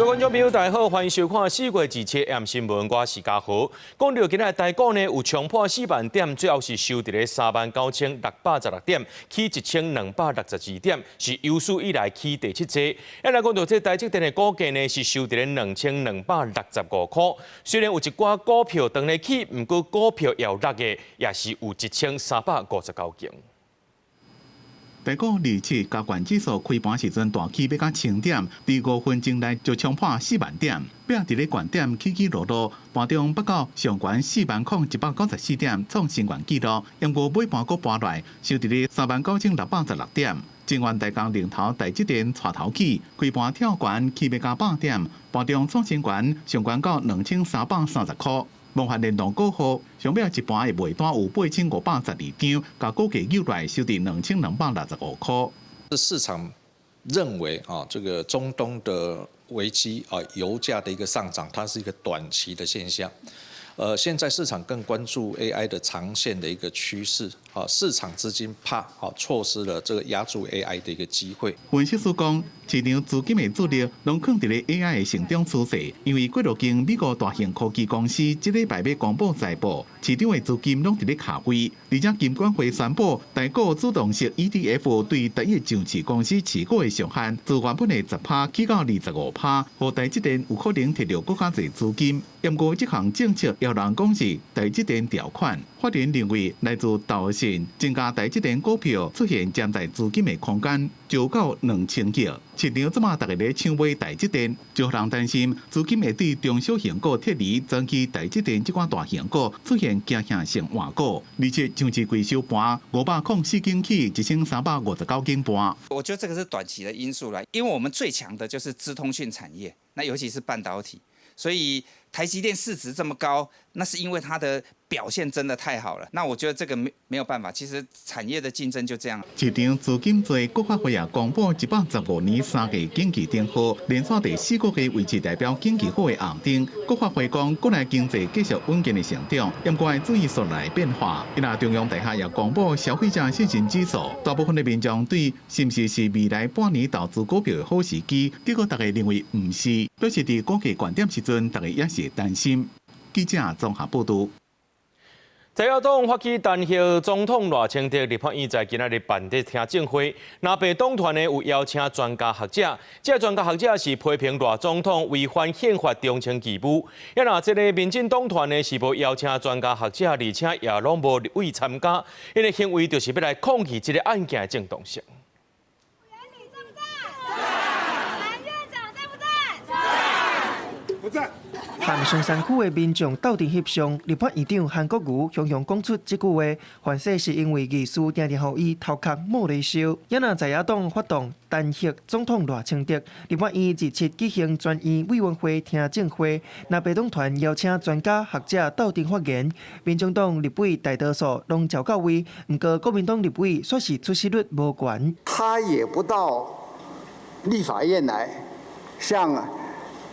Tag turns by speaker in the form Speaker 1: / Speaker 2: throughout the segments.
Speaker 1: 觀眾朋友，大家好，歡迎收看4月27 M 新聞，我是嘉豪。講到今仔台股呢，有衝破4萬點，最後是收佇咧39,616點，起1,262點，是有史以來起第七濟。一來講到這台積電的股價呢，是收佇咧2,265塊。雖然有一寡股票當咧起，毋過股票搖落的也是有1,359間。
Speaker 2: 台股27加權指數開盤時陣大起欲到1000點，佇5分鐘內就衝破4萬點，拼佇咧懸點起起落落，盤中北到上懸40,194點，創新懸紀錄。毋過尾盤閣盤來，收佇咧39,616點。晶圓代工龍頭台積電帶頭起，開盤跳懸起欲加100點，盤中創新懸上懸到2,330塊。夢幻聯動股號，上尾一盤的賣單有8,512張，共股價扭來收佇2,265塊。
Speaker 3: 市場認為啊，這個中東的危機啊，油價的一個上漲，它是一個短期的現象。現在市場更關注 AI 的長線的一個趨勢，啊，市場資金怕啊錯失了這個押注 AI 的一個機會。
Speaker 2: 分析師講，市場資金的主力攏囥佇咧 AI 的成長趨勢，因為幾落間美國大型科技公司這禮拜欲公布財報，市場的資金攏佇咧卡位。而且金管會宣布，台股主動式 ETF 對單一上市公司持股的上限，自原本的10趴起到25趴，予台積電有可能提著閣較濟資金。毋過這項政策有人講是台積電條款，法人認為來自投信增加台積電股票出現潛在資金的空間，就到2,000億。市場這馬逐家咧搶買台積電，就予人擔心資金會對中小型股撤離，轉去台積電這款大型股出現驚嚇性換股。而且上市櫃收盤504間起1,359間半。
Speaker 4: 我覺得這個是短期的因素啦，因為我們最強的就是資通訊產業，那尤其是半導體，所以台積電市值這麼高，那是因為它的表現真的太好了。那我覺得這個沒有辦法，其實產業的競爭就這樣。
Speaker 2: 市場資金濟，國發會也公布115年3月景氣燈號，連續第四個月維持代表景氣好的紅燈。國發會講，國內經濟繼續穩健的成長，毋過愛注意紲來變化。伊若中央大學也公布消費者信心指數，大部分的民眾對是毋是是未來半年投資股票的好時機，結果逐家認為毋是，表示佇股價懸點時陣，逐家也是擔心。記者綜合報導。
Speaker 1: 在野黨發起彈劾總統賴清德，立法院在今仔日辦的聽證會，藍白黨團呢有邀請專家學者，這個專家學者是批評賴總統違反憲法忠誠義務。啊若這个民進黨團呢是無邀請專家學者，而且也攏無立委參加，𪜶的行為就是欲來抗議這个案件的正當性。
Speaker 5: 委員你在不在？在。藍院長在不在？在。
Speaker 6: 不在。
Speaker 7: 和松山區的民眾鬥陣翕相，立法院長韓國瑜雄雄講出這句話，反說是因為議事定定予伊頭殼冒咧燒。也若在野黨發動彈劾總統賴清德，立法院27舉行全院委員會聽證會，藍白黨團邀請專家學者鬥陣發言，民眾黨立委大多數攏召到位，毋過國民黨立委煞是出席率無懸。
Speaker 6: 他也不到立法院來向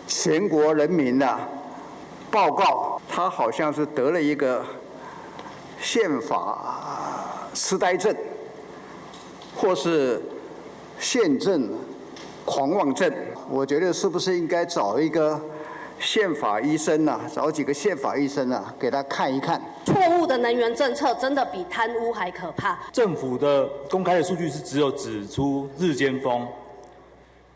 Speaker 6: 全國人民啊報告，他好像是得了一個憲法痴呆症，或是憲政狂妄症。我覺得是不是應該找一個憲法醫生啊，找幾個憲法醫生啊，給他看一看。
Speaker 8: 錯誤的能源政策真的比貪污還可怕。
Speaker 9: 政府的公開的數據是只有指出日間風，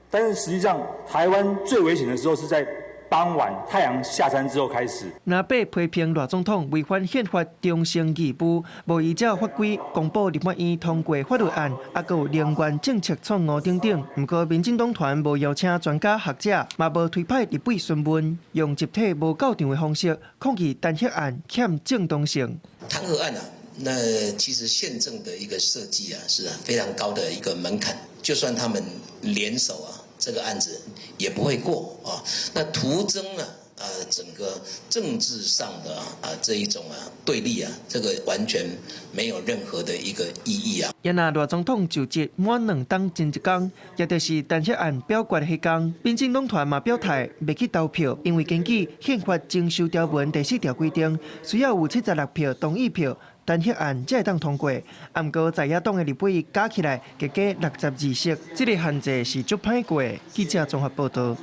Speaker 9: 但是實際上台灣最危險的時候是在傍晚太陽下山之後開始。
Speaker 7: 藍白批評賴總統違反憲法忠誠義務，無依照法規公布立法院通過法律案，抑閣有能源政策錯誤等等。毋過民進黨團無邀請專家學者，嘛無推派立委詢問，用集體無到場的方式抗議彈劾案欠正當性。
Speaker 10: 彈劾案啊，那其實憲政的一個設計啊，是非常高的一個門檻，就算他們聯手啊，這個案子也不會過啊。那徒增啊，整個政治上的啊這一種啊對立啊，這個完全沒有任何的一個意義啊。
Speaker 7: 也若賴總統就職滿2冬前一工，也就是彈劾案表決彼工，民進黨團嘛表態袂去投票，因為根據憲法增修條文第四條規定，需要有76票同意票，彈劾案才會當通過。啊，毋過在野黨的立委加起來共加62席，這个限制是足歹過。記者綜合報導。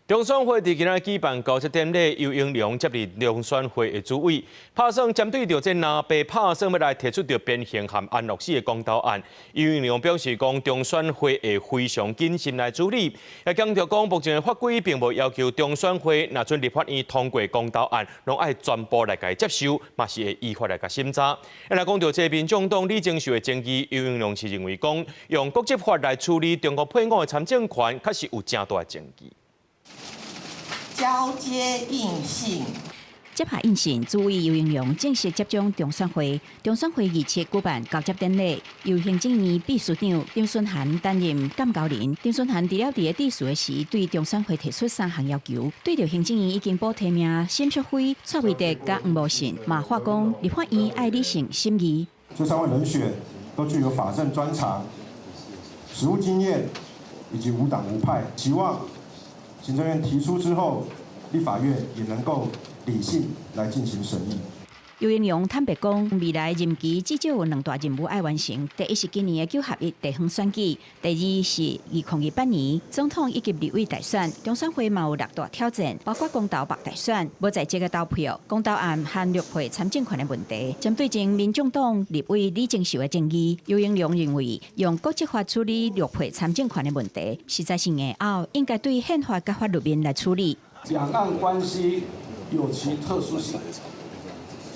Speaker 1: 中選會佇今仔舉辦交接典禮，游盈隆接任中選會的主委，拍算針對著這藍白拍算欲來提出著鞭刑和安樂死的公投案。游盈隆表示講，中選會會非常謹慎來處理，也強調講，目前的法規並無要求中選會若準立法院通過公投案，攏愛全部來共伊接受，嘛是會依法來共審查。若講著這民眾黨李鍾秀的爭議，游盈隆是認為講，用國籍法來處理中國配偶的參政權，確實有誠大的爭議。
Speaker 11: 交接印信，
Speaker 12: 接下印信，主委游盈隆正式接掌中選會。中選會27舉辦交接典禮，由行政院秘書長張惇涵擔任監交人。張惇涵除了佇咧致辭的時，對中選會提出三項要求，對著行政院已經補提名沈淑妃、蔡維德佮黃模信，嘛話講立法院愛理性審議。
Speaker 13: 這三位人選都具有法政專長、實務經驗以及無黨無派，期望行政院提出之後，立法院也能夠理性來進行審議。
Speaker 12: 游盈隆坦白講，未來任期至少有兩大任務愛完成。第一是今年的九合一地方選舉，第二是2028年總統以及立委大選。中選會嘛有六大挑戰，包括公投罷大選、無在籍的投票、公投案和陸配參政權的問題。針對前民眾黨立委李鍾秀的爭議，游盈隆認為用國籍法處理陸配參政權的問題，實在是硬拗，應該對憲法佮法律面來處理。
Speaker 14: 兩岸關係有其特殊性。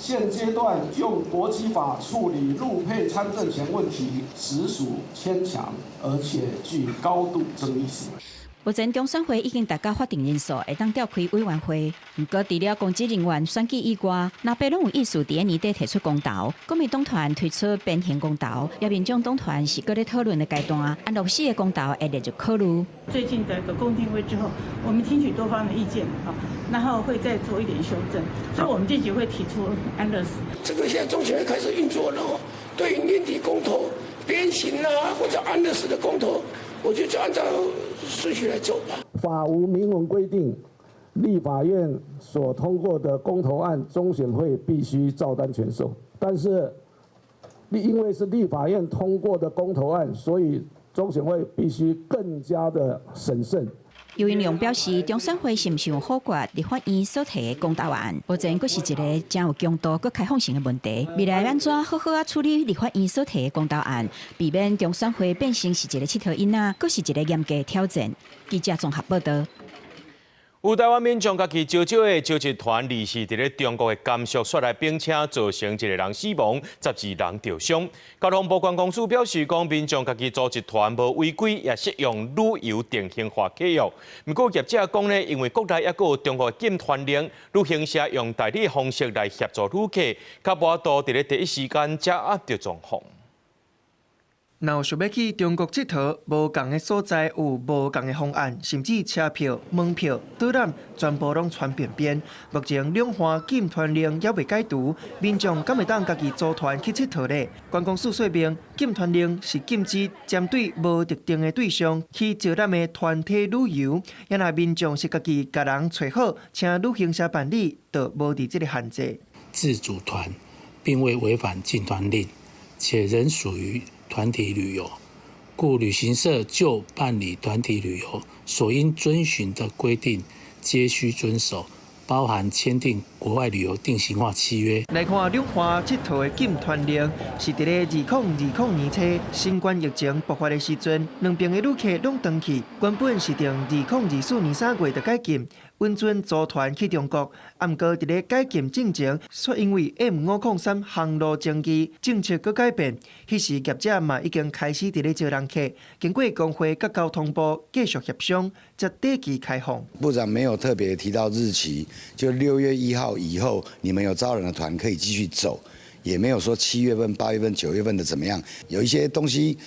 Speaker 14: 現階段用國籍法處理陸配參政權問題，實屬牽強，而且具高度爭議性。
Speaker 12: 目前中選會已經達到法定人數，會當召開委員會。毋過，除了公職人員選舉以外，藍白攏有意思佇咧年底提出公投。國民黨團提出鞭刑公投，也民眾黨團是閣咧討論的階段。安樂死的公投會列入考慮。
Speaker 15: 最近的一個公聽會之後，我們聽取多方的意見啊，然後會再做一點修正，所以我們這集會提出安樂死。
Speaker 16: 這個現在中選會開始運作了，對於年底公投、鞭刑啊或者安樂死的公投，我就就按照順序來走吧。
Speaker 14: 法無明文規定，立法院所通過的公投案，中選會必須照單全收。但是，因為是立法院通過的公投案，所以中選會必須更加的審慎。
Speaker 12: 游盈隆表示，中選會是毋是有否決立法院所提的公投案，目前閣是一個誠有強度、閣開放性的問題。未來按怎好好仔處理立法院所提的公投案，避免中選會變成是一個𨑨迌囡仔，閣是一個嚴格挑戰。記者綜合報道。
Speaker 1: 有台灣民眾家己招招的招集團，二四佇咧中國的甘肅雪來冰車，造成一個人死亡，12人著傷。交通部觀光署表示，講民眾家己組織團無違規，也適用旅遊定型化契約。毋過業者講呢，因為國內猶閣有中國的禁團令，旅行社用代理方式來協助旅客，較無法度佇咧第一時間掌握著狀況。
Speaker 7: 若有想欲去中國𨑨迌，無仝的所在有無仝的方案，甚至車票、門票、導覽，全部攏傳變變。目前兩岸禁團令猶未解除，民眾敢會當家己組團去𨑨迌咧？觀光署說明，禁團令是禁止針對無特定的對象去招攬的團體旅遊，抑若民眾是家己共人揣好，請旅行社辦理，就無佇這个限制。
Speaker 17: 自組團並未違反禁團令，且仍屬於團體旅遊，故旅行社就辦理團體旅遊所應遵循的規定，皆須遵守，包含簽訂國外旅遊定型化契約。
Speaker 7: 來看兩岸𨑨迌的禁團令，是佇咧2020年初新冠疫情爆發的時陣，兩邊的旅客攏轉去。原本是定2024年3月就解禁，允准組團去中國，毋過佇咧解禁進前，卻因為 M503航路爭議，政策閣改變。彼時業者嘛已經開始佇咧招人客，經過工會佮交通部繼續協商，才短期開放。
Speaker 18: 部長沒有特別提到日期，就6月1號以後，你們有招攬的團可以繼續走，也沒有說7月份、8月份、9月份的怎麼樣，有一些東西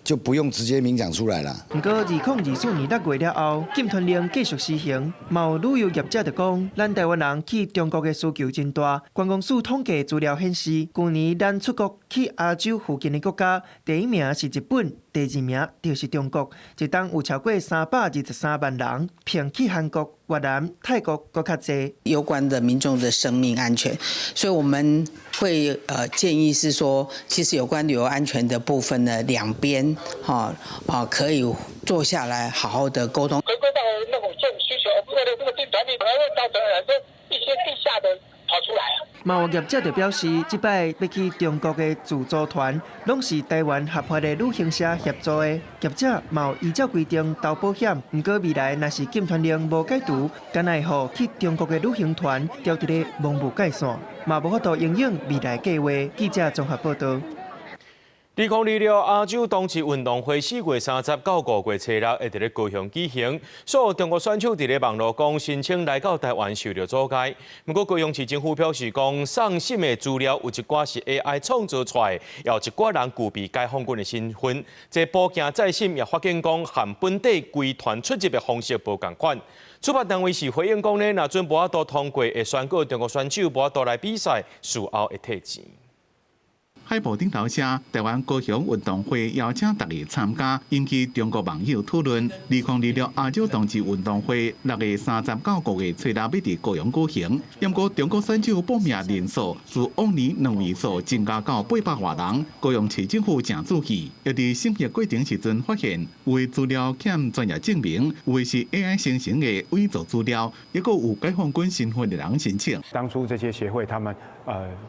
Speaker 18: 就不用直接明講出來了。
Speaker 7: 毋過，2024年6月了後，禁團令繼續施行，嘛有旅遊業者就講，咱台灣人去中國的需求真大。觀光署統計資料顯示，舊年咱出國去亞洲附近的國家，第一名是日本，第二名就是中國。一冬有超過323萬人，比去韓國、越南、泰國閣較濟。
Speaker 19: 攸關的民眾的生命安全，所以我們會建議是說，其實有關旅遊安全的部分呢，兩邊哈啊可以坐下來好好的溝通。
Speaker 20: 回歸到那種這種需求，而不
Speaker 7: 嘛有業者就表示，這擺欲去中國的自助團，攏是台灣合法的旅行社協助的。業者嘛有依照規定投保險，毋過未來若是禁團令無解除，敢會予去中國的旅行團牢佇咧網無界線，嘛無法度影響未來計劃。記者綜合報導。
Speaker 1: 2026亞洲冬季運動會4月30到5月初6會佇咧高雄舉行，所有中國選手佇咧網路講申請來到台灣受著阻礙。毋過高雄市政府表示講，送審的資料有一寡是 AI 創造出來，也有一寡人具備解放軍的身份。這補件再審也發現講，和本地隨團出入的方式無仝款。主辦單位是回應講呢，若準無法度通過，會宣告中國選手無法度來比賽，事後會退錢。
Speaker 2: 海報頂頭寫台灣高雄運動會邀請大家參加，引起中國網友討論。2026亞洲冬季運動會6月30到5月初六欲佇高雄舉行，毋過中國選手報名人數自往年兩位數增加到800外人。高雄市政府誠注意，也佇審核過程時陣發現，有的資料欠專業證明，有的是 AI 生成的偽造資料，抑閣有解放軍身份的人申請。
Speaker 20: 當初這些協會他們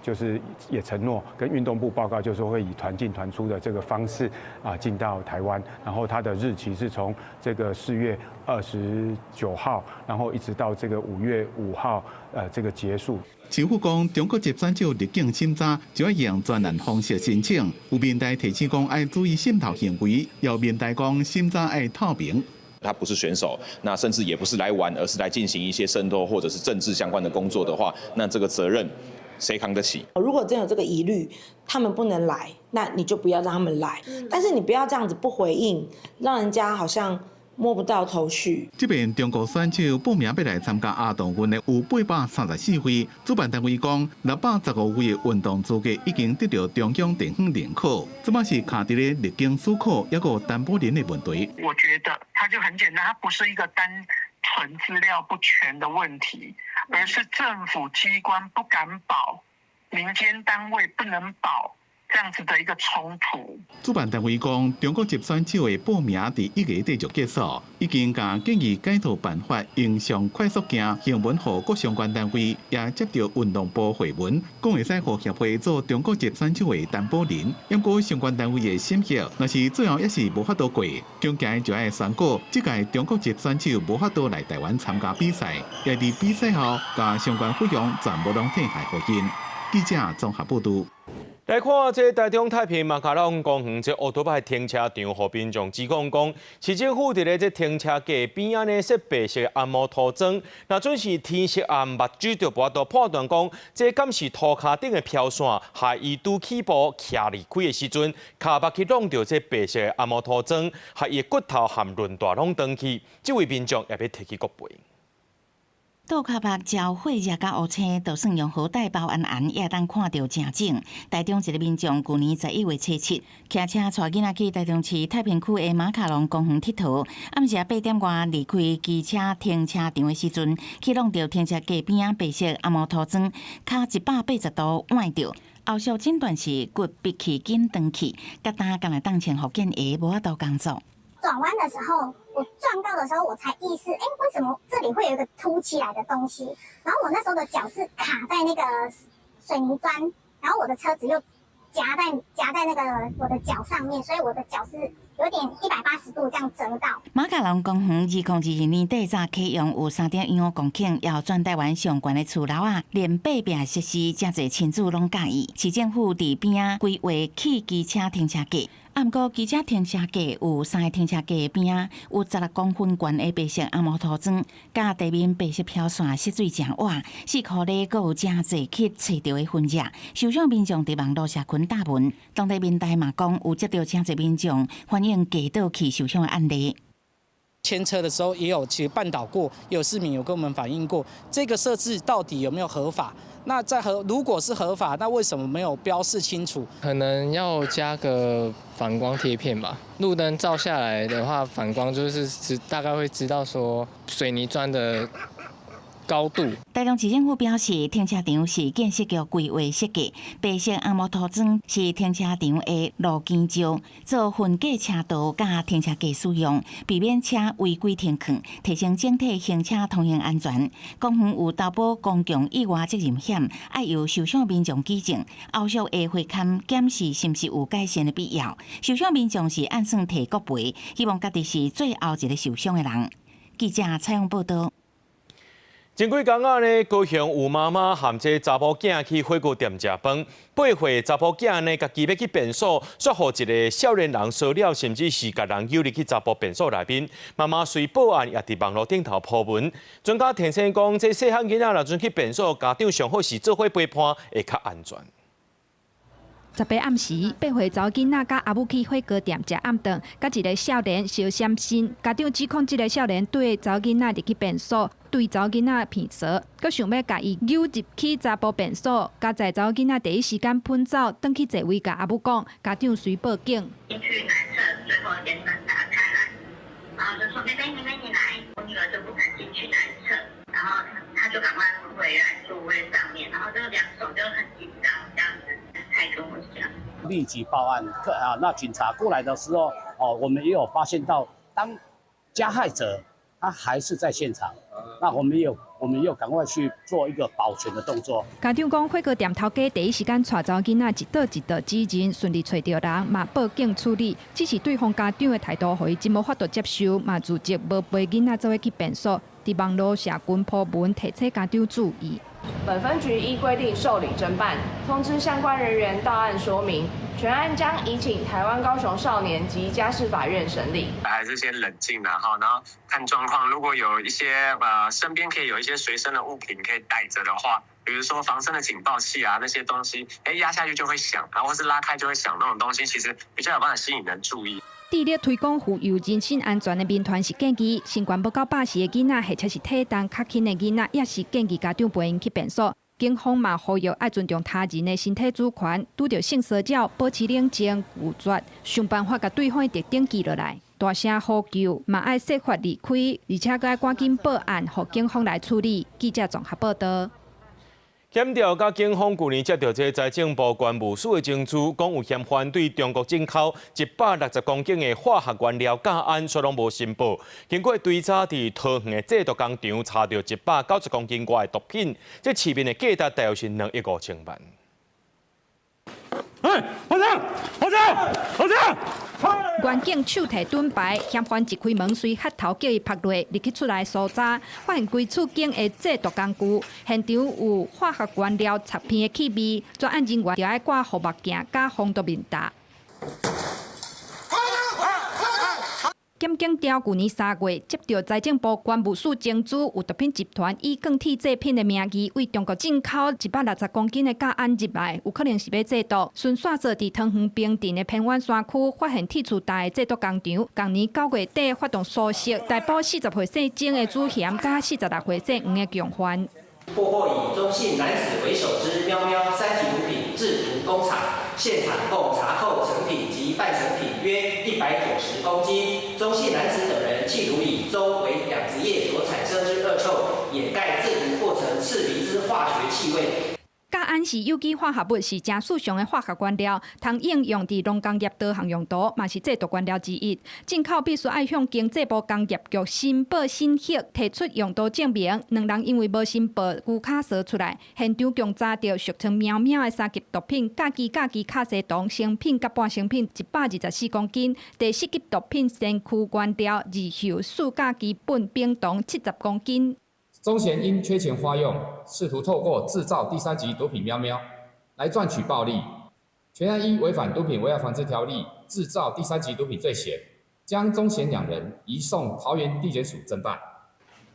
Speaker 20: 就是也承諾跟運動部報告，就是會以團進團出的這個方式啊進到台灣，然後它的日期是從這個4月29號，然後一直到這個5月5號，這個結束。
Speaker 2: 政府講，中國籍選手入境審查就愛用專案方式申請，有民代提醒講愛注意滲透行為，有民代講審查愛透明。
Speaker 21: 他不是選手，那甚至也不是來玩，而是來進行一些滲透或者是政治相關的工作的話，那這個責任誰扛得起？
Speaker 22: 如果真有這個疑慮，他們不能來，那你就不要讓他們來。但是你不要這樣子不回應，讓人家好像摸不到頭緒。
Speaker 2: 這邊中國選手報名欲來參加亞冬運的有834位，主辦單位講615位的運動資格已經得到中央地方認可，這擺是卡佇咧入境許可抑閣擔保人的問題。
Speaker 23: 我覺得它就很簡單，它不是一個單純資料不全的問題，而是政府機關不敢保，民間單位不能保。這樣子的一個衝突。
Speaker 2: 主辦單位講，中國籍選手的報名佇1月底就結束，已經共建議改套辦法，用上快速件行文予各相關單位，也接著運動部回文，講會使予協會做中國籍選手的擔保人。毋過相關單位的審核，若是最後猶是無法度過，強行就愛宣告，這屆中國籍選手無法度來台灣參加比賽，也佇比賽後，共相關費用全部攏退還予𪜶。記者綜合報導。
Speaker 1: 來看這台中太平馬卡龍公園這烏托邦停車場，予民眾指控講，市政府佇咧這停車格邊仔呢設白色按摩塗裝，若準是天色暗，目睭就無法度判斷講，這敢是塗跤頂的飄線，害伊拄起步徛離開的時陣，跤目去挵著這白色按摩塗裝，害伊骨頭和韌帶攏斷去，這位民眾也欲提起國賠。
Speaker 24: 倒跤目焦火熱佮烏青，就算用雨袋包絚絚，也會當看著誠準。台中一个民眾舊年11月初7，騎車帶囡仔去台中市太平區的馬卡龍公園𨑨迌，暗時8點外離開機車停車場的時陣，去挵著停車格邊仔白色按摩塗裝，跤180度崴著，後續診斷是骨必氣筋斷去，佮擔敢若當穿復健鞋，無法度工作。
Speaker 25: 轉彎的時候，我撞到的時候，我才意識，哎，為什麼這裡會有一個凸起來的東西？然後我那時候的腳是卡在那個水泥磚，然後我的車子又夾在那個我的腳上面，所以我的腳是有點180度這樣折到。
Speaker 24: 馬卡龍公園2022年底早啟用，有3.15公頃，予全台灣上懸的厝樓仔，連爬壁設施，誠濟親子攏佮意。市政府佇邊仔規劃汽機車停車格。啊，毋過機車停車格有三个停車格邊仔有16公分懸的白色按摩塗裝，佮地面白色飄線色水誠倚，四箍裡閣有誠濟去揣著的痕跡。受傷民眾佇網路社群貼文，當地民代嘛講有接著誠濟民眾反映跌倒去受傷的案例。
Speaker 26: 牽車的時候也有其實絆倒過，有市民有跟我們反映過，這個設置到底有沒有合法？那在合如果是合法，那為什麼沒有標示清楚？
Speaker 27: 可能要加個反光貼片吧。路燈照下來的話，反光就是大概會知道說水泥磚的高度。
Speaker 24: 台中市政府表示，停車場是建設局規劃設計，白色紅毛塗磚是停車場的路肩石，做分隔車道佮停車格使用，避免車違規停囥，提升整體行車通行安全。公園有投保公共意外責任險，愛由受傷民眾舉證，後續會會勘檢視是毋是有改善的必要。受傷民眾是按算提國賠，希望家己是最後一个受傷的人。記者採訪報導。
Speaker 1: 前幾工仔呢，高雄有媽媽含這查某囝去火鍋店食飯，8歲查某囝呢，家己欲去便所，煞予一个少年人騷擾，甚至是共人誘入去查埔便所內面。媽媽隨報案，也佇網路頂頭 po 文。專家提醒講，這細漢囡仔若陣去便所，家長上好是做伙陪伴，會較安全。
Speaker 3: 18暗時，8歲查某囡仔佮阿母去火鍋店食暗頓，佮一个少年相閃身，家長指控這个少年對查某囡仔入去便所，對查某囡仔鼻趖，閣想欲共伊誘入去查埔便所，佳哉查某囡仔第一時間噴走，轉去座位共阿母講，家長隨報警。
Speaker 4: 進去男廁，最後一間門打開來，然後就說：妹妹，妹妹，你來。我女兒就不敢進去男廁，然後她就趕快回來座位上面，然後就兩手就很緊張，這樣子才跟我講。
Speaker 5: 立即報案，啊，那警察過來的時候，哦，我們也有發現到，當加害者他還是在現場，那我們也有趕快去做一個保全的動作。
Speaker 3: 家長講，火鍋店頭家第一時間帶查某囡仔一倒一倒指認，順利揣著人，嘛報警處理。只是對方家長的態度，予伊真無法度接受，嘛自責無陪囡仔做伙去便所。佇網路社群 po 文提醒家長注意。
Speaker 6: 本分局依規定受理偵辦，通知相關人員到案說明。全案將移請台灣高雄少年及家事法院審理。
Speaker 8: 還是先冷靜啦，哈，然後看狀況。如果有一些身邊可以有一些隨身的物品可以帶着的話，比如說防身的警報器啊，那些東西，壓下去就會響，然後或是拉開就會響那種東西，其實比較有辦法吸引人注意。
Speaker 3: 致力推廣護幼人身安全的民團是建議，身懸無夠100歲的囡仔，或者是體重較輕的囡仔，也是建議家長陪𪜶去便所。警方嘛呼籲愛尊重他人的身體主權，拄著性騷擾保持冷靜，拒絕，想辦法共對方的特徵記落來，大聲呼救，嘛愛設法離開，而且閣愛趕緊報案，予警方來處理。記者綜合報導。
Speaker 1: 檢調佮警方舊年接著這個財政部關務署的證據，講有嫌犯對中國進口160公斤的化學原料甲胺，卻攏無申報。經過追查，佇桃園的製毒工廠查著190公斤外的毒品，這市面的價值大約是2億5千萬。
Speaker 9: 哎，好槍！好槍！好槍！
Speaker 3: 員警手提盾牌，嫌犯一開門，隨喝頭叫伊拍落，入去厝內搜查，發現規厝間的製毒工具，現場有化學原料插片的氣味，專案人員就愛掛護目鏡佮防毒面罩。檢警調舊年3月接著財政部關務署偵查，有毒品集團以鋼鐵製品的名義，對中國進口160公斤的甲胺入來，有可能是欲製毒。循線索佇桃園平鎮的偏遠山區發現鐵厝大的製毒工廠，仝年9月底發動搜索，逮捕40歲姓鍾的主嫌，佮46歲姓黃的共犯。
Speaker 10: 破獲以鍾姓男子為首之喵喵三級毒品製毒工廠，現場共查扣成品及半成品約190公斤。鍾姓男子等人企圖以周圍養殖業所產生之惡臭，掩蓋製毒過程刺鼻之化學氣味。
Speaker 3: 甲胺是有機化合物，是誠時尚的化學原料，通應用佇農工業多項用途，嘛是製毒原料之一。進口必須愛向經濟部工業局申報審核，提出用途證明。兩人因為無申報，龜跤趖出來，現場共查著俗稱喵喵的三級毒品，甲基甲基卡西酮成品佮半成品124公斤，第四級毒品先驅原料二溴四甲基苯丙酮70公斤。
Speaker 28: 鍾賢因缺錢花用，試圖透過製造第三級毒品喵喵來賺取暴利。全案依違反毒品危害防制條例製造第三級毒品罪嫌，將鍾賢兩人移送桃園地檢署偵辦。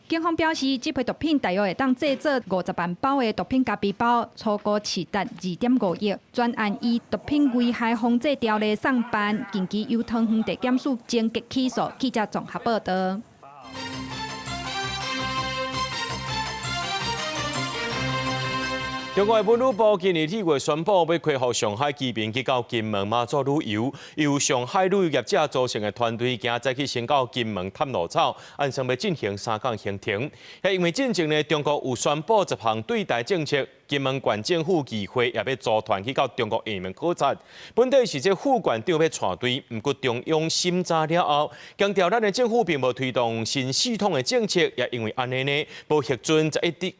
Speaker 3: 警方表示，這批毒品大約會當製作50萬包的毒品咖啡包，初估市值2.5億。專案依毒品危害防制條例送辦，近期由桃園地檢署偵結起訴。記者綜合報導。
Speaker 1: 中國的文旅部今年4月宣布，欲開放上海居民去到金門馬祖旅遊，由上海旅遊業者組成的團隊，今早起先到金門探路草，按算欲進行3工行程。因為進前呢，中國有宣布10項對台政策，金門縣政府議會也欲組團去到中國廈門考察。本底是這副縣長欲帶隊，毋過中央審查了後，強調咱的政府並無推動新四統的政策，也因為按呢呢，無核准11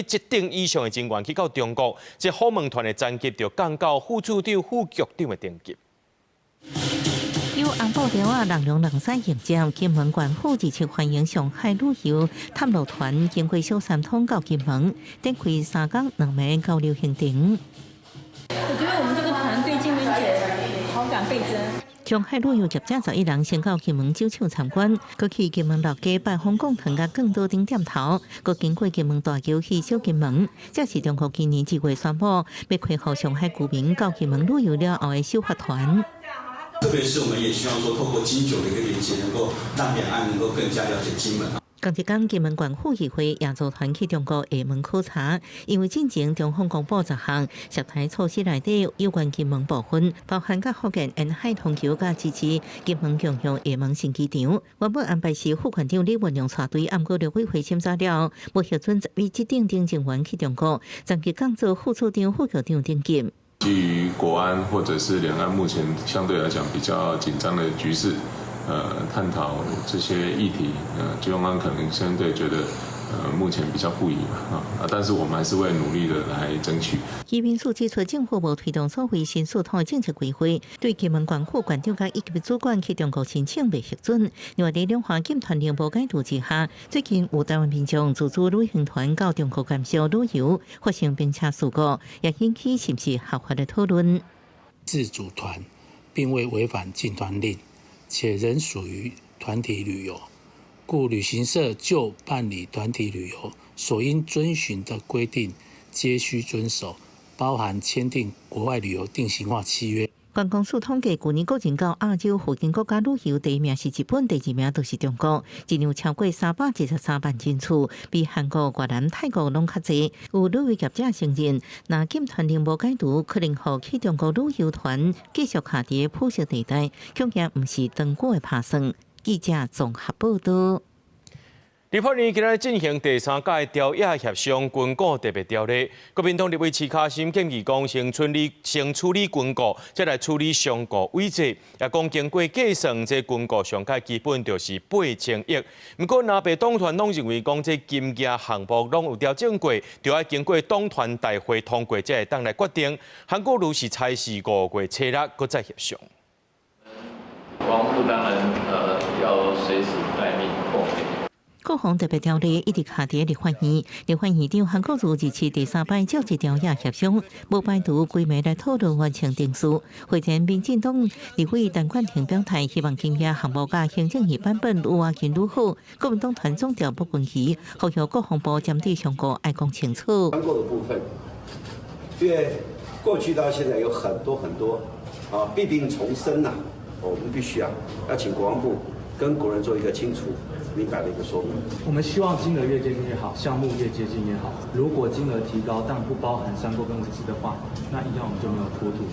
Speaker 1: 職等以上的人員去到中國，這訪問團的層級就降到副處長、副局長的等級。
Speaker 24: 由紅布條仔人龍人驶迎接，金門縣府熱切歡迎上海旅遊探路團經過小三通到金門，展開3工2暝交流行程。
Speaker 11: 我覺得我們這個團對金門姐好感倍增。
Speaker 24: 上海旅遊業者11人先到金門酒廠參觀，閣去金門老街拜訪貢糖佮更多頂店頭，閣經過金門大橋去小金門。這是中國今年2月宣布欲開放上海居民到金門旅遊了後的首發團。
Speaker 12: 特別是我們也希望說，透過金酒的一個連接，能夠讓兩岸能夠更加了解金門。
Speaker 24: 仝一工，金門縣府議會也組團去中國廈門考察，因為進前中方公布10項涉台措施內底有關金門部分，包含佮福建沿海通橋佮支持金門共用廈門新機場。原本安排是副縣長李文亮帶隊，毋過陸委會審查了，無核准11職等人員去中國，層級降做副處長、副局長等級。
Speaker 13: 基於國安或者是兩岸目前相對來講比較緊張的局勢。探討這些議題，中央可能相對覺得，目前比較不宜嘛，啊，但是我們還是會努力的來爭取。
Speaker 24: 移民署指出，政府無推動所謂新四統的政策規劃，對金門縣副縣長佮一級主管去中國申請未核准。另外，佇兩岸禁團令無解除之下，最近有台灣民眾自組旅行團到中國觀光旅遊，發生冰車事故，也引起是毋是合法的討論。
Speaker 14: 自組團並未違反禁團令。且仍屬於團體旅遊，故旅行社就辦理團體旅遊所應遵循的規定，皆須遵守，包含簽訂國外旅遊定型化契約。
Speaker 24: 觀光署統計，舊年個人到亞洲附近國家旅遊，第一名是日本，第二名就是中國，一年有超過313萬人次，比韓國、越南、泰國攏較濟。有旅遊業者承認，若禁團令無解除，可能予去中國旅遊團繼續卡佇灰色地帶，恐驚毋是長久的拍算。記者綜合報導。
Speaker 1: 立法院今日進行第三屆朝野協商軍購特別條例，國民黨立委徐卡心建議講，先處理軍購，再來處理商購委託。也講經過計算，這軍購上蓋基本就是8000億。毋過，藍白黨團攏認為講，這金額項目攏有調整過，著愛經過黨團大會通過，才會當來決定。韓國瑜是猜是5月初6閣再協商。
Speaker 15: 國防部當然要隨時待命。
Speaker 24: 國防特別條例一直卡佇立法院，立法院長韓國瑜二七第三擺召集朝野協商，無排除規暝來討論完成程序。會前，民進黨立委陳冠廷表態，希望金額項目佮行政院版本愈倚近愈好。國民黨團總召傅崑萁呼籲國防部針對商購愛講清楚。
Speaker 16: 商購的部分，因為過去到現在有很多很多啊，弊病叢生吶，我們必須啊，要請國防部跟國人做一個清楚明白的一個說明。
Speaker 17: 我們希望金額越接近越好，項目越接近越好。如果金額提高，但不包含商購跟委託的話，那一樣我們就沒有拖住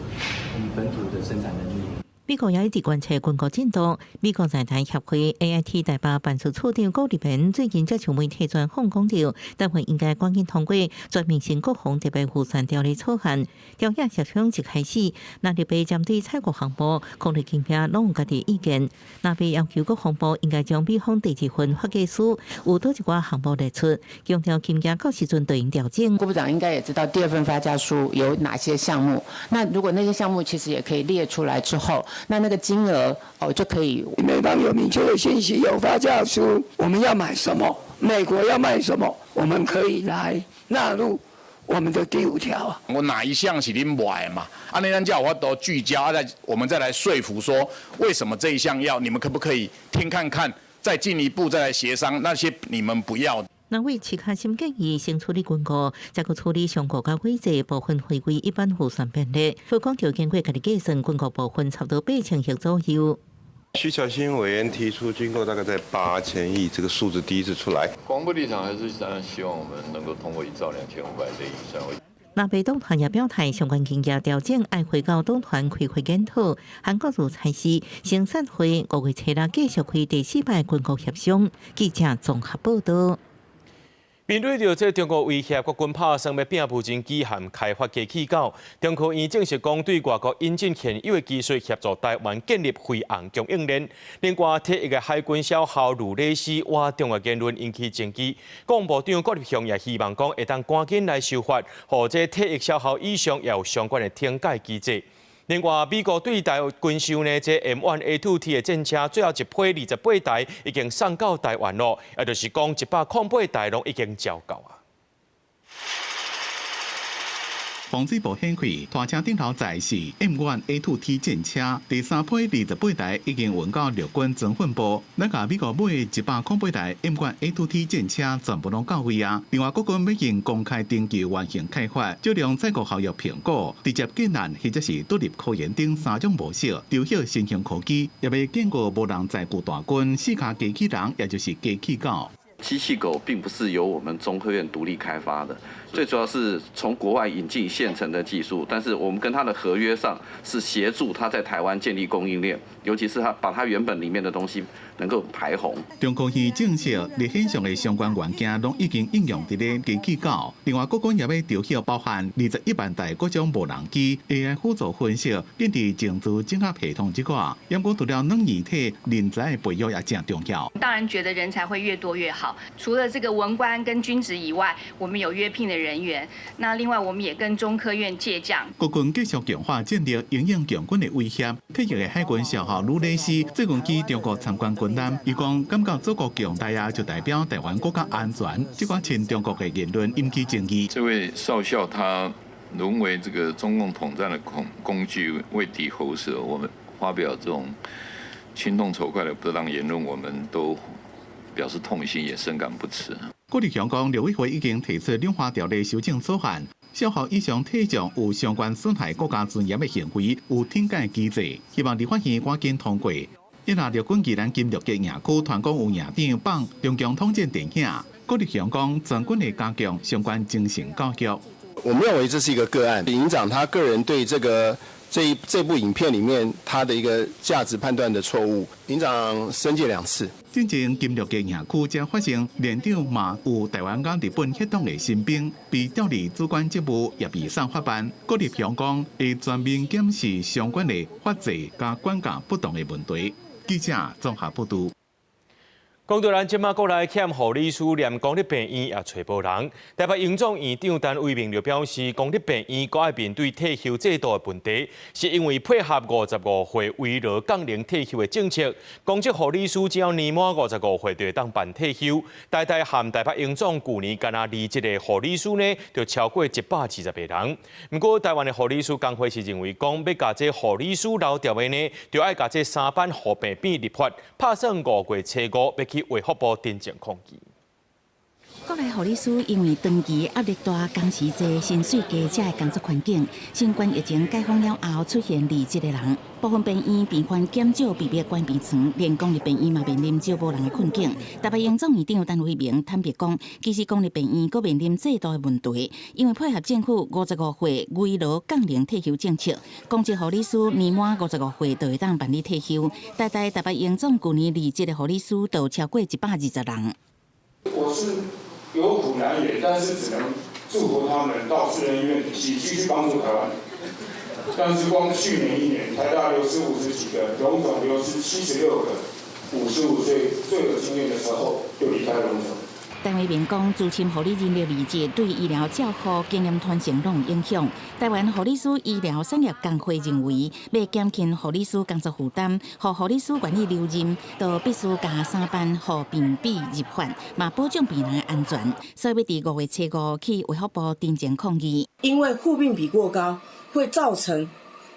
Speaker 17: 我們本土的生產能力。
Speaker 24: 美國也一直關切軍購進度。美國在台協會 AIT 台北辦事處長顧立言最近接受媒體專訪講著，台灣應該趕緊通過全面性國防特別預算條例草案。朝野協商一開始，藍綠白針對採購項目、考慮金額攏有家己意見。藍白要求國防部應該將美方第二份發價書有佗一寡項目列出，強調金額到時陣對應調整。
Speaker 19: 郭部長應該也知道第二份發價書有哪些項目，那如果那些項目其實也可以列出來之後。那個金額哦就可以。
Speaker 18: 美方有明確的信息，有發價書，我們要買什麼，美國要賣什麼，我們可以來納入我們的第五條。
Speaker 21: 我哪一項是恁賣的嘛？按呢咱才有法度聚焦，啊，再我們再來說服說，為什麼這一項要？你們可不可以聽看看，再進一步再來協商那些你們不要？
Speaker 24: 藍委徐卡心建議先處理軍購，再閣處理商購佮委託部分回歸一般預算編列。佢講著經過家己計算，軍購部分差不多8000億左右。
Speaker 29: 徐巧芯委員提出軍購大概在8000億，這個數字第一次出來。
Speaker 15: 國防部立場還是當然希望我們能夠通過1兆2500的預算。
Speaker 2: 南北黨團也表態，相關經驗調整愛回到黨團開會檢討。韓國瑜才是生產會5月初六繼續開第四擺軍購協商。記者綜合報道。
Speaker 1: 面對著這中國威脅，國軍拍算欲拼無人機和開發機器狗。中科院證實講，對外國引進現有的技術，協助台灣建立飛航供應鏈。另外，退役的海軍少校呂禮斯倚中的言論引起爭議。國防部長郭立雄也希望講，會當趕緊來修法，予這退役少校以上也有相關的懲戒機制。另外，美國對台軍售呢，這 M1A2T 的戰車最後一批28台已經送到台灣咯，也就是講108台攏已經交到啊。
Speaker 4: 防水部顯開，拖車頂頭載是 M1A2T 戰車，第三批28台已經運到陸軍裝訓部。咱共美國買108台 M1A2T 戰車全部攏到位啊！另外，國軍欲用公開徵求完成開發，借用載國效益評估，直接建案或者是獨立科研等三種模式，籌予新型科技，也欲建構無人載具大軍四跤機器人，也就是機器狗。
Speaker 7: 機器狗並不是由我們中科院獨立開發的，最主要是從國外引進現成的技術，但是我們跟他的合約上是協助他在台灣建立供應鏈，尤其是他把他原本裡面的東西能夠排紅。
Speaker 4: 中科院證實，熱線上的相關元件攏已經應用佇咧機器狗。另外，國軍也欲籌予包含21萬台各種無人機、AI 輔助分析、建立情資整合系統之外，不過除了軟硬體，人才的培育也誠重要。
Speaker 20: 當然覺得人才會越多越好。除了這個文官跟軍職以外，我們有約聘的人員。那另外，我們也跟中科院借將。
Speaker 4: 國軍繼續強化戰力，因應共軍的威脅。退役的海軍少校呂禮斯最近去中國參觀軍艦，伊講感覺祖國強大啊，就代表台灣國家安全。這款親中國的言論引起爭議。
Speaker 22: 這位少校他淪為這個中共統戰的工具，為敵喉舌。我們發表這種親共仇快的不當言論，我們都表示痛心，也深感不齒。
Speaker 4: 郭立雄講，陸委會已經提出量化條例修正草案，少校以上退將有相關損害國家尊嚴的行為，有懲戒機制，希望立法院趕緊通過。伊若陸軍宜蘭金綠吉營區傳講有營長放中共統戰電影，郭立雄講，全軍會加強相關精神教育。
Speaker 23: 我們認為這是一個個案，營長他個人對這個這部影片裡面他的一個價值判斷的錯誤，營長申誡兩次。
Speaker 4: 進前金綠吉營區才發生連長嘛有台灣佮日本血統的新兵被調離主管職務，也被送法辦。郭立雄講會全面檢視相關的法制佮管教不當的問題。記者綜合報道。
Speaker 1: 講到咱這馬國內欠護理師，連公立病院也揣無人。台北榮總院長陳為民就表示，公立病院閣愛面對退休制度的問題，是因為配合55歲慰勞降齡退休的政策。公職護理師只要年滿55歲就會當辦退休。台大和台北榮總舊年干焦離職的護理師呢，就超過120個人。毋過台灣的護理師工會是認為講，欲共這護理師留著的呢，就愛共這三班護病比立法，拍算5月初五欲去衛福部陳情抗議。
Speaker 24: 國內護理師因為長期壓力大、工時濟、薪水低，這的工作環境，新冠疫情解封了後出現離職的人，部分病院病患減少，被迫關病床，連公立病院嘛面臨招無人的困境。台北榮總院長陳為民坦白講，其實公立病院閣面臨制度的問題，因為配合政府55歲慰勞降齡退休政策，公職護理師年滿55歲就會當辦理退休。台大台北榮總舊年離職的護理師就超過120人。
Speaker 25: 我是有苦難言，但是只能祝福他們到私人醫院體系繼續幫助台灣。但是光去年一年，台大流失50幾個，榮總流失76個，55歲最有經驗的時候就離開榮總。
Speaker 24: 陳為民講，資深護理人力離職對醫療照護經驗傳承攏有影響。台灣護理師醫療產業工會認為，欲減輕護理師工作負擔，予護理師願意留任，就必須共三班護病比入法，嘛保障病人的安全。所以欲佇5月初五去衛福部陳情抗議。
Speaker 26: 因為護病比過高，會造成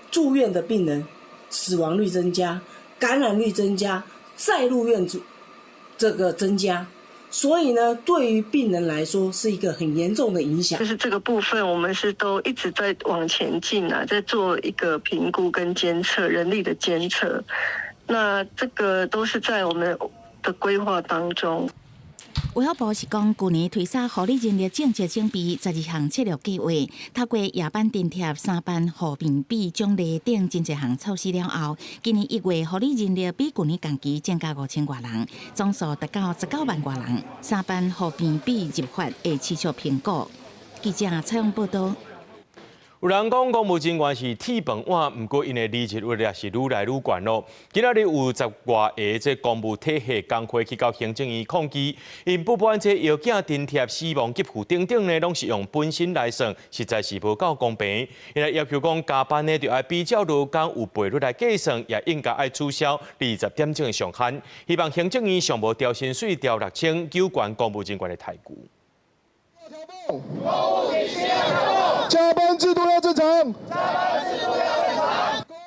Speaker 26: 住院的病人死亡率增加、感染率增加、再入院這個增加。所以呢，對於病人來說是一個很嚴重的影響。
Speaker 27: 就是這個部分，我們是都一直在往前進啊，在做一個評估跟監測，人力的監測。那這個都是在我們的規劃當中。
Speaker 24: 衛福部是講，舊年推捒護理人力政策整備12項策略計劃，透過夜班津貼、三班護病比獎勵等真濟項措施了後，今年1月護理人力比舊年同期增加5000外人，總數達到19萬外人。三班護病比入法會持續評估。記者採訪報導。
Speaker 1: 有人講公務人員是鐵飯碗，毋過𪜶的離職率也是愈來愈懸囉。今仔日有十外个這公務體系工會去到行政院抗議，𪜶不滿這藥囝津貼、死亡給付等等呢，攏是用本薪來算，實在是無夠公平。𪜶來要求講加班呢，著愛比照勞工有倍率來計算，也應該愛取消20點鐘的上限。希望行政院上無調薪水調6000，糾懸公務人員的待遇。
Speaker 3: 加班制度要正常。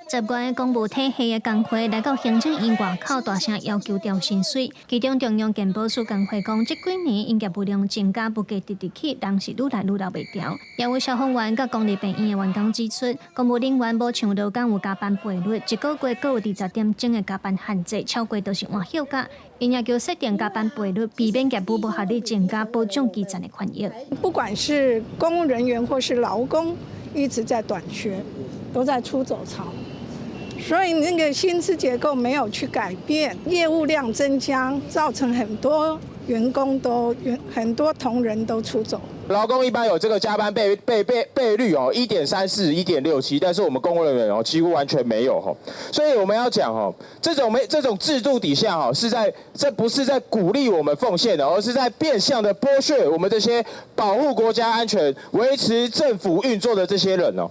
Speaker 5: 10外个公務體系的工會來到行政院外口，大聲要求調薪水。其中中央健保署工會講，這幾年𪜶業務量增加，物價直直起，人是愈來愈留袂牢。也有消防員佮公立病院的員工指出，公務人員無像勞工有加班倍率，一個月閣有20點鐘的加班限制，超過就是換休假。𪜶要求設定加班倍率，避免業務無合理增加，保障基層的權益。
Speaker 6: 不管是公務人員或是勞工，一直在短缺，都在出走潮。所以那個薪資結構沒有去改變，業務量增加，造成很多員工都很多同仁都出走。
Speaker 3: 勞工一般有這個加班倍率哦，1.34、1.67，但是我們公務人員哦幾乎完全沒有吼，所以我們要講哦，這種沒這種制度底下哈，是在這不是在鼓勵我們奉獻的，而是在變相的剝削我們這些保護國家安全、維持政府運作的這些人哦。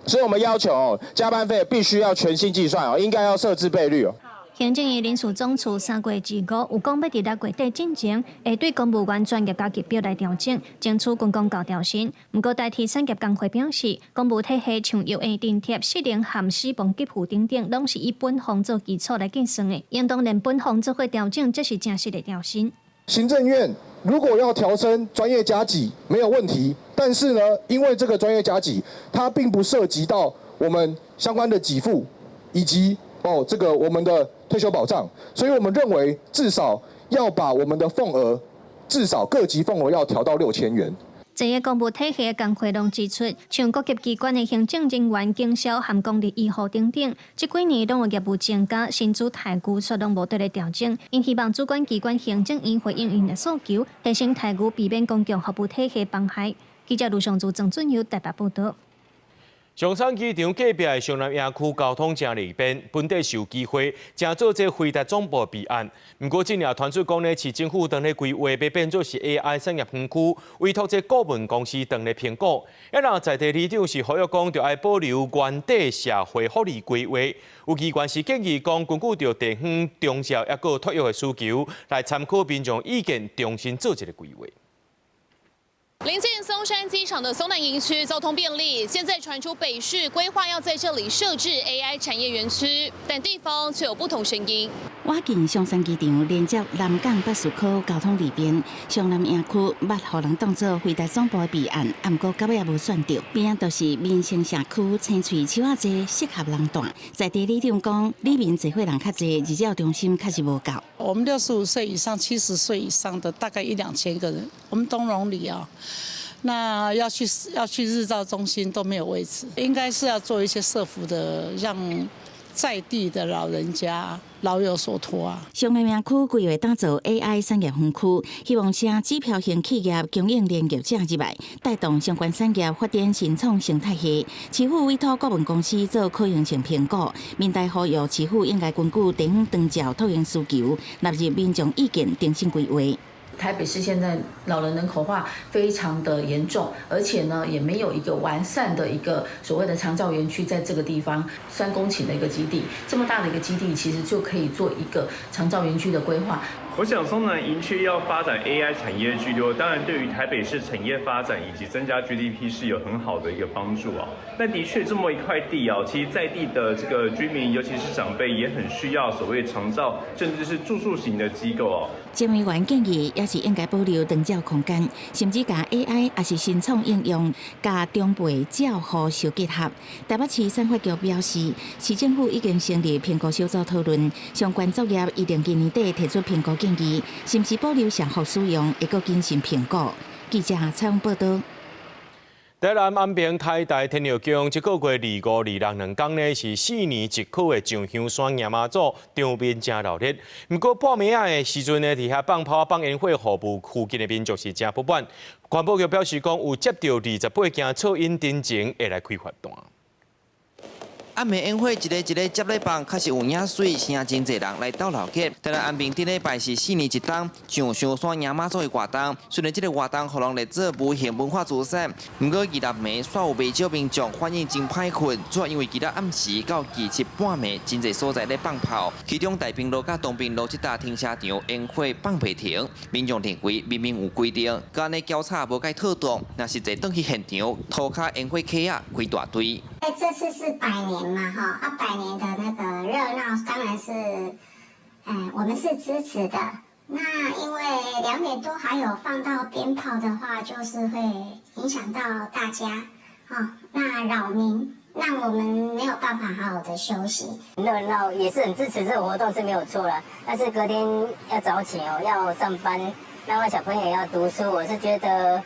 Speaker 3: 所以我們要求哦，加班費必須要全薪計算哦，應該要設置倍率哦。
Speaker 5: 行政院人事總處3月25有講，欲佇6月底進前，會對公務員專業加給表來調整，爭取軍公教調薪。毋過，代替產業工會表示，公務體系像藥物津貼、失能和死亡給付等等，攏是以本俸做基礎來計算的，應當連本俸做伙調整，才是正式的調薪。
Speaker 3: 行政院如果要調升專業加給，沒有問題。但是呢，因為這個專業加給，它並不涉及到我們相關的給付，以及哦這個我們的退休保障，所以我們認為至少要把我們的俸額，至少各級俸額要調到6000元。
Speaker 5: 這個公務體系的工會攏指出，像各級機關的行政人員、經銷和公立醫護等等，這幾年攏有業務增加，薪資待遇卻攏無得咧調整。𪜶希望主管機關行政院回應𪜶的訴求，提升待遇，避免公共服務體系崩壞。記者盧尚祖、鄭俊友台北報導。
Speaker 1: 松山機場隔壁的雙南營區交通誠利便，本底是有機會成做這輝達總部備案。毋過這領傳出講呢，市政府當咧規劃欲變做是 AI 產業園區，委託這顧問公司當咧評估。啊，若在地里長是呼籲講，著愛保留原底社會福利規劃。有議員是建議講，根據著地方長照抑閣托育的需求，來參考民眾意見，重新做一个規劃。
Speaker 8: 臨近松山機場的松南營區交通便利，現在傳出北市規劃要在這裡設置 AI 產業園區，但地方卻有不同聲音。
Speaker 24: 倚近松山機場連接南港北市區交通利便，松南營區捌予人當做輝達總部的備案，毋過到尾也無選著。邊仔就是民生社區，青翠樹仔濟，適合人蹛。在地里長講，里面濟歲人較濟，日照中心確實無夠。
Speaker 9: 我們65歲以上、70歲以上的大概一兩千個人，我們東榮里啊。那要去日照中心都沒有位置，應該是要做一些社福的，讓在地的老人家老有所托啊。
Speaker 24: 松南營區規劃打造 AI 產業園區，希望請指標性企業、供應鏈業者入來，帶動相關產業發展新創生態系。市府委託顧問公司做可行性評估，民代呼籲市府應該根據地方長照托育需求，納入民眾意見，重新規劃。
Speaker 10: 台北市現在老人人口化非常的嚴重，而且呢，也沒有一個完善的一個所謂的長照園區，在這個地方3公頃的一個基地，這麼大的一個基地，其實就可以做一個長照園區的規劃。
Speaker 11: 我想松南營區要發展 AI 產業聚落，當然對於台北市產業發展以及增加 GDP 是有很好的一個幫助啊。但的確這麼一塊地啊，其實在地的這個居民，尤其是長輩，也很需要所謂長照，甚至是住宿型的機構哦。
Speaker 24: 鄭委員建議，也是應該保留長照空間，甚至共 AI 抑是新創應用，佮長輩照護相結合。台北市產發局表示，市政府已經成立評估小組討論相關作業，預定今年底提出評估結建議，是毋是保留社福使用，會閣謹慎評估。記者採訪報導。
Speaker 1: 台南安平開台天后宮，這個月二五、二六兩工呢，是四年一考的上香山迎媽祖，場面誠熱鬧。毋過半暝仔的時陣呢，佇遐放炮放煙火，予附近的民眾是誠不滿。環保局表示講，有接著28件噪音陳情，會來開罰單。
Speaker 12: 暗暝煙火一个一个接咧放，確實有影媠，吸引真濟人來鬥鬧熱。台南安平頂禮拜是四年一冬上香山迎媽祖的活動，雖然這个活動予人列做無形文化資產，毋過二六暝煞有袂少民眾反映真歹睏，主要因為今仔暗時到二七半暝，真濟所在咧放炮，其中大平路佮東平路這搭停車場煙火放袂停，民眾認為明明有規定，閣按呢攪吵無蓋妥當，若實際轉去現場，塗跤煙火坑仔規大堆。
Speaker 13: 哎，這次是百年嘛，哈，啊，百年的那個熱鬧當然是，我們是支持的。那因為2點多還有放到鞭炮的話，就是會影響到大家，哈，那擾民，讓我們沒有辦法好好的休息。
Speaker 14: 熱鬧也是很支持這個活動是沒有錯啦，但是隔天要早起哦，要上班，那麼小朋友要讀書，我是覺得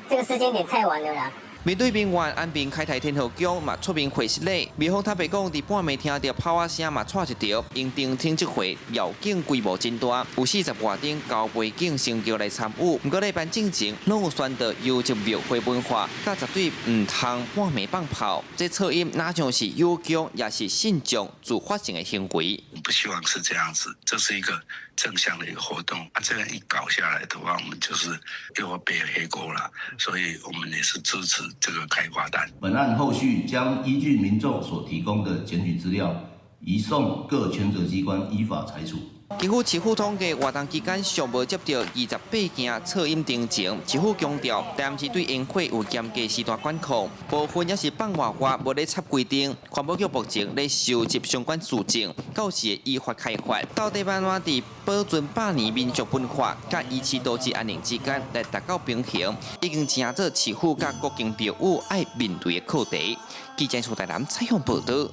Speaker 14: 這個時間點太晚了啦。
Speaker 12: 面對民怨，安平開台天后宮嘛出面回釋禮。廟方坦白講，佇半暝聽著炮仔聲嘛掣一著，𪜶澄清這回繞境規模真大，有40外頂高背景神轎來參與。毋過禮拜進前攏有宣導優質廟會文化，佮絕對毋通半暝放炮。這噪音若像是有強，也是信眾自發性的行為。
Speaker 16: 不希望是這樣子，這是一個正向的一個活動。啊，這樣一搞下來的話，我們就是又要背黑鍋了。所以我們也是支持這個開罰單。
Speaker 17: 本案後續將依據民眾所提供的檢舉資料，移送各權責機關依法裁處。
Speaker 12: 根據市府統計，活動期間上無接著28件噪音陳情。市府強調，但是對煙火有嚴格時段管控，部分也是放外外無咧插規定。環保局目前咧收集相關書證，到時會依法開罰。到底按怎佇保存百年民俗文化，佮維持都市安寧之間來達到平衡，已經成做市府佮各間廟宇愛面對的課題。記者蘇台南採訪報導。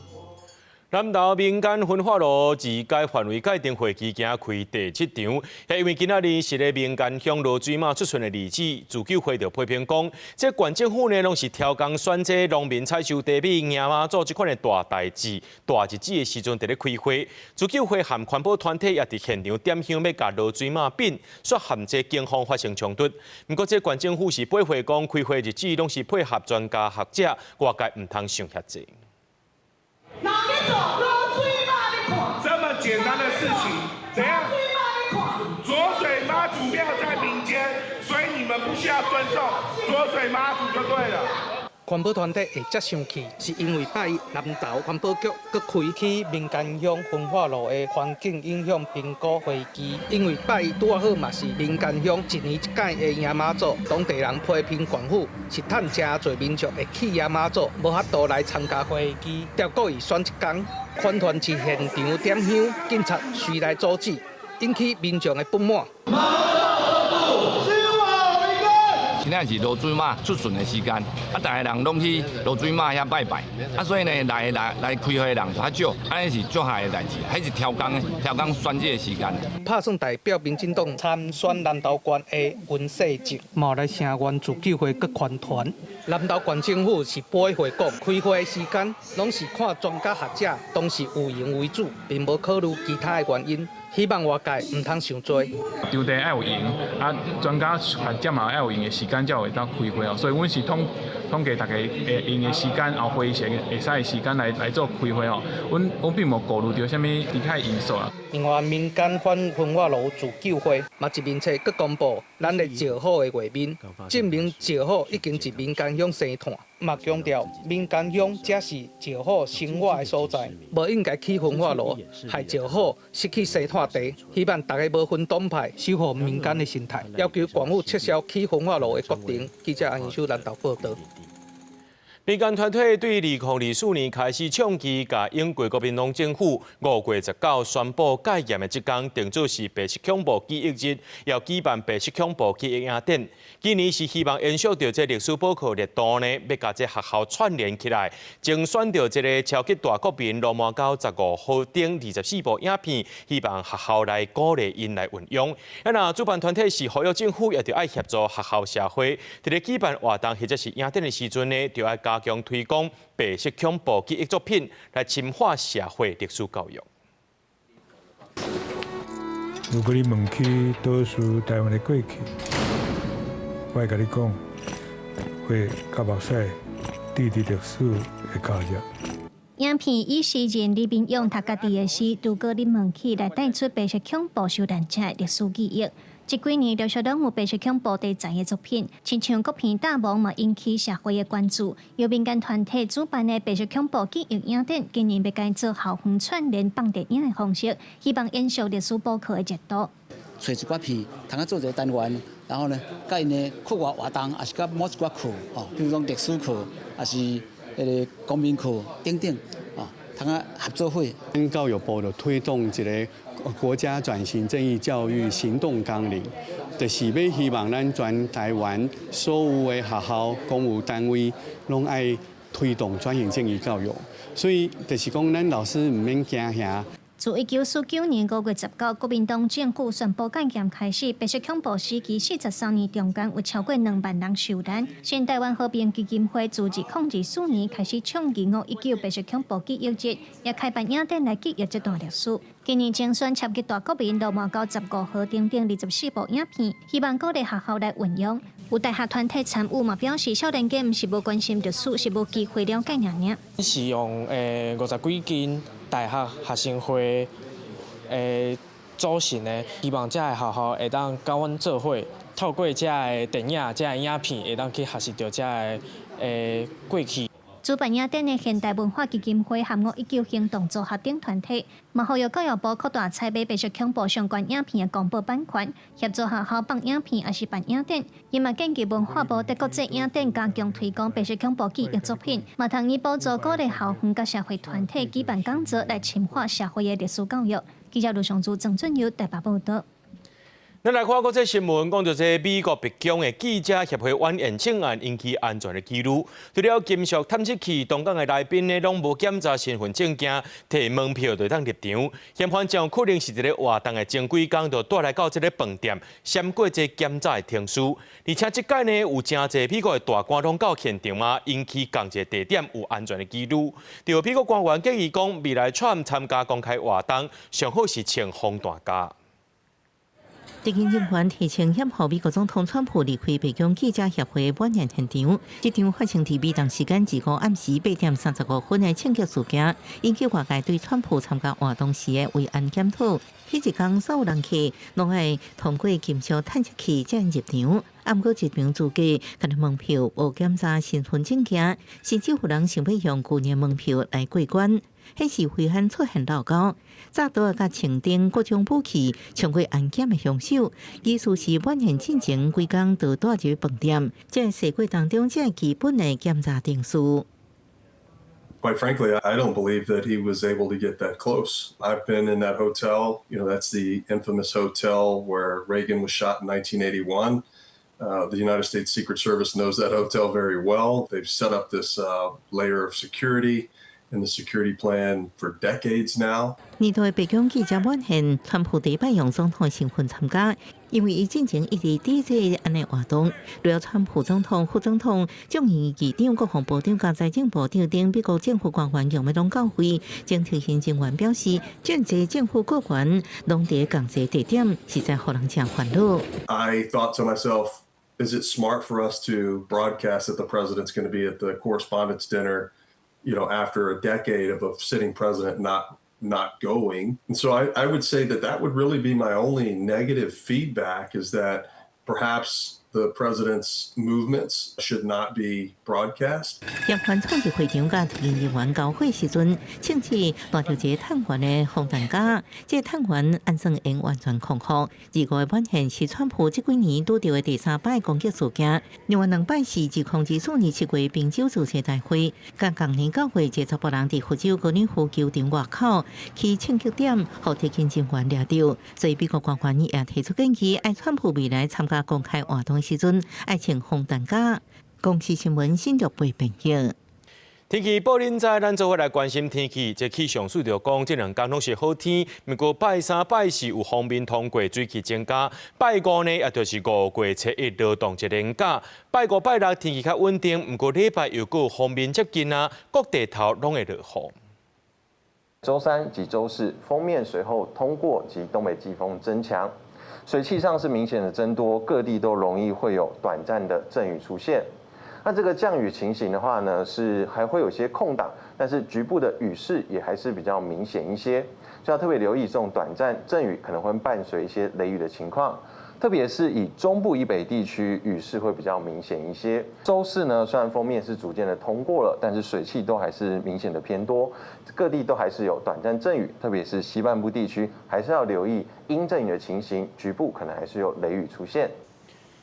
Speaker 1: 南投民間焚化爐二階範圍界定會期今開第七場，因為今仔日是咧民間鄉濁水媽出巡的日子，自救會就批評講，這縣政府呢攏是刁工選這農民採收茶米、迎媽祖這款的大代誌、大日子的時陣佇咧開會。自救會和環保團體也佇現場點香欲共濁水媽擯，煞和這警方發生衝突。毋過這縣政府是駁回講，開會日子攏是配合專家學者，外界毋通想遐濟。
Speaker 18: 這麼簡單的事情，怎樣？濁水媽祖廟在民間，所以你們不需要尊重濁水媽祖就對了。
Speaker 19: 環保團體會遮生氣，是因為拜一南投環保局閣開起民間鄉焚化爐的環境影響評估會議，因為拜一拄仔好嘛是民間鄉一年一擺的迎媽祖，當地人批評縣府是趁誠濟民眾會去迎媽祖，無法度來參加會議，才故意選這工，環團佇現場點香，警察隨來阻止，引起民眾的不滿。
Speaker 21: 今仔是濁水媽出巡的時間，啊，逐个人攏去濁水媽遐拜拜，啊，所以呢，來來來開會的人就較少，按呢是足害的代誌，彼是刁工的，刁工選這个時間。
Speaker 19: 拍算代表民進黨參選南投縣的溫世哲，嘛來聲援自救會閣環團。南投縣政府是駁回講，開會的時間攏是看專家學者，當時有閒為主，並無考慮其他的原因。希望外界毋通想濟。
Speaker 28: 場地愛有閒，啊，專家學者嘛愛有閒的時間才會當開會哦。所以阮是統統計逐家會閒的時間，後會議會使的時間來來做開會哦。阮阮並無顧慮著啥物其他因素啦。
Speaker 19: 另外，民間反焚化爐自救會嘛一面冊閣公布咱的石虎的畫面，證明石虎已經佇民間鄉生炭，嘛強調民間鄉才是石虎生活的所在，無應該起焚化爐，害石虎失去生炭地。希望大家無分黨派，守護民間的生態，要求縣府撤銷起焚化爐的決定。記者安秀南投報導。
Speaker 1: 民間團體對2024年開始倡議，共英國國民黨政府5月19宣布戒嚴的這工，定做是白色恐怖記憶日，要舉辦白色恐怖記憶影展。今年是希望延續著這歷史補課熱度呢，欲共這學校串聯起來，精選著這个超級大國民鱸鰻溝15號頂24部影片，希望學校來鼓勵𪜶來運用。啊，若主辦團體是呼籲政府，也著愛協助學校社會，佇咧舉辦活動或者是影展的時陣呢，著愛加強推廣白色恐怖記憶作品，來深化社會歷史教育。
Speaker 2: 如果你問起倒數台灣的過去，我會共你講，血佮目屎滴佇歷史的膠著。
Speaker 5: 影片以詩人李明勇讀家己的詩《如果你問起》來帶出白色恐怖受難者的歷史記憶。這幾年陸續攏有白色恐怖題材的作品，親像國片大王嘛引起社會的關注。由民間團體主辦的白色恐怖記憶影展，今年欲改做校園串聯放電影的方式，希望延續歷史補課的熱度。
Speaker 4: 揣一寡片，通啊做一个單元，然後呢，佮𪜶的課外活動，抑是佮某一寡課，哦，比如講歷史課，抑是彼个公民課等等，哦，通啊合做伙。
Speaker 7: 教育部就推動一个國家轉型正義教育行動綱領，就是欲希望咱全台灣所有的學校、公務單位攏愛推動轉型正義教育，所以就是講，咱老師毋免驚嚇。
Speaker 5: 自1949年5月19，國民黨政府宣布戒嚴開始，白色恐怖時期43年中間有超過2萬人受難。新台灣和平基金會自2024年開始倡議五一九白色恐怖記憶日，也開辦影展來記憶這段歷史。今年精選超級大國民鱸鰻溝15號等等24部影片，希望鼓勵學校來運用。有大學團體參與嘛，表示少年家毋是無關心歷史，是無機會了解爾爾。
Speaker 15: 是用50幾間大學學生會組成的，希望這个學校會當佮阮做伙，透過這个電影、這个影片，會當去學習著這个過去。
Speaker 5: 主辦影展的現代文化基金會和五一九行動組合等團體，嘛呼籲教育部擴大採買白色恐怖相關影片的公布版權，協助學校放影片，抑是辦影展。伊嘛建議文化部佇國際影展加強推廣白色恐怖記憶作品，嘛通以補助鼓勵校園佮社會團體舉辦講座來深化社會的歷史教育。記者盧尚珠、鄭俊友台北報道。
Speaker 1: 咱來看國際新聞，講著這美國白宮的記者協會晚宴請案引起安全的疑慮。除了金屬探測器，當天的來賓呢，攏無檢查身份證件，提門票就當入場。嫌犯真有可能是佇咧活動的前幾工就帶來到這个飯店，閃過這檢查的程序。而且這擺呢，有誠濟美國的大官攏到現場啊，引起仝一个地點有安全的疑慮。著美國官員建議講，未來川普參加公開活動，上好是穿防彈膠。
Speaker 24: 特勤人員提前掩護美國總統川普離開白宮記者協會晚宴現場，這場發生佇美東時間二五暗時8點35分的槍擊事件，引起外界對川普參加活動時的維安檢討。彼一工所有人客攏愛通過金屬探測器才入場，毋過入場資格，干焦門票無檢查身份證件，甚至有人想欲用舊年門票來過關。顯示危險出現漏溝，炸刀佮槍等各種武器，衝過安檢的兇手，意思是晚宴進前幾工就帶入飯店，這是過當中這基本的檢查程序。
Speaker 20: Quite frankly, I don't believe that he was able to get that close. I've been in that hotel. That's the infamous hotel where Reagan was shot in 1981. The United States Secret Service knows that hotel very well. They've set up this layer of security in the security plan for decades now.
Speaker 24: 年度的白宮記者晚宴，川普第一擺用總統身份參加，因為伊進前一直抵制按呢活動。除了川普總統、副總統、眾議院議長、國防部長佮財政部長等美國政府官員用欲攏到會，情報人員表示，這濟政府高官攏佇仝一個地點，實在予人誠煩惱。
Speaker 20: I thought to myself, is it smart for us to broadcast that the president's going to be at the correspondents' dinner after a decade of a sitting president not going? And so I would say that that would really be my only negative feedback, is that perhaps the president's movements should not be broadcast.
Speaker 3: 嫌犯闖入會場佮特勤人員交火時陣，槍支彈著一个探員的防彈甲，這個探員按算會完全康復。25號滿現是川普這幾年拄著的第三擺攻擊事件，另外兩擺是2024年7月賓州造勢大會，佮仝年9月一個查埔人佇佛州高爾夫球場外口起槍擊點，予特勤人員掠著，所以美國官員也提出建議，愛川普未來參加公開活動時陣，愛穿防彈甲。公視新聞新竹報編譯。
Speaker 1: 天氣報恁知，咱做伙來關心天氣。這氣象署就講，這兩工攏是好天，毋過拜三、拜四有鋒面通過，水汽增加。拜五呢，也就是5月初一勞動節連假。拜五、拜六天氣較穩定，毋過禮拜又閣有鋒面接近啊，各地頭攏會落雨。
Speaker 6: 週三及週四，鋒面隨後通過及東北季風增強，水汽上是明顯的增多，各地都容易會有短暫的陣雨出現。那這個降雨情形的話呢，是還會有些空檔，但是局部的雨勢也還是比較明顯一些，所以要特別留意這種短暫陣雨可能會伴隨一些雷雨的情況，特別是以中部以北地區雨勢會比較明顯一些。週四呢，雖然鋒面是逐漸的通過了，但是水汽都還是明顯的偏多，各地都還是有短暫陣雨，特別是西半部地區還是要留意陰陣雨的情形，局部可能還是有雷雨出現。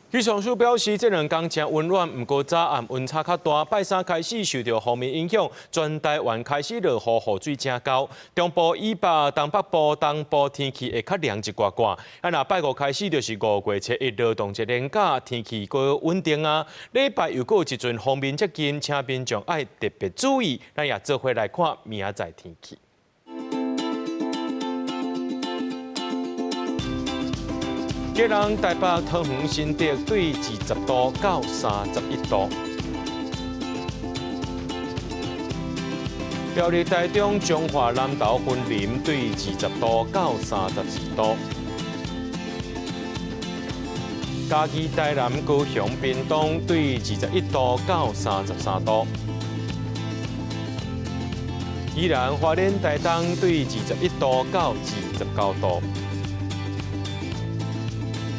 Speaker 1: 氣象署表示，這兩工誠溫暖，毋過早暗溫差較大。拜三開始受著鋒面影響，全台灣開始落雨，雨水誠厚。中部以北、東北部、東部天氣會較涼一寡寡。啊，若拜五開始就是5月初一勞動節連假，天氣閣穩定啊。禮拜又閣有一陣鋒面接近，請民眾愛特別注意。咱也做伙來看明仔載天氣。基隆、台北、桃園、新竹對20度到31度。苗栗、台中、彰化、南投、雲林對20度到32度。嘉義、台南、高雄、屏東對21度到33度。宜蘭、花蓮、台東對21度到29度。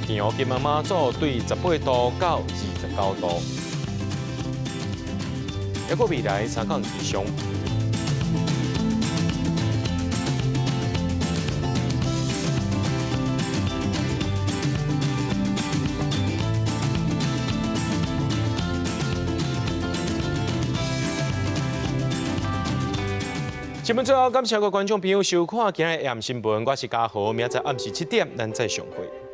Speaker 1: 澎湖、金門、馬祖對18度到29度。抑閣未來三工氣象。新聞最後，感謝各位觀眾朋友收看今日的暗新聞，我是嘉豪，明仔載暗時7點，咱再相會。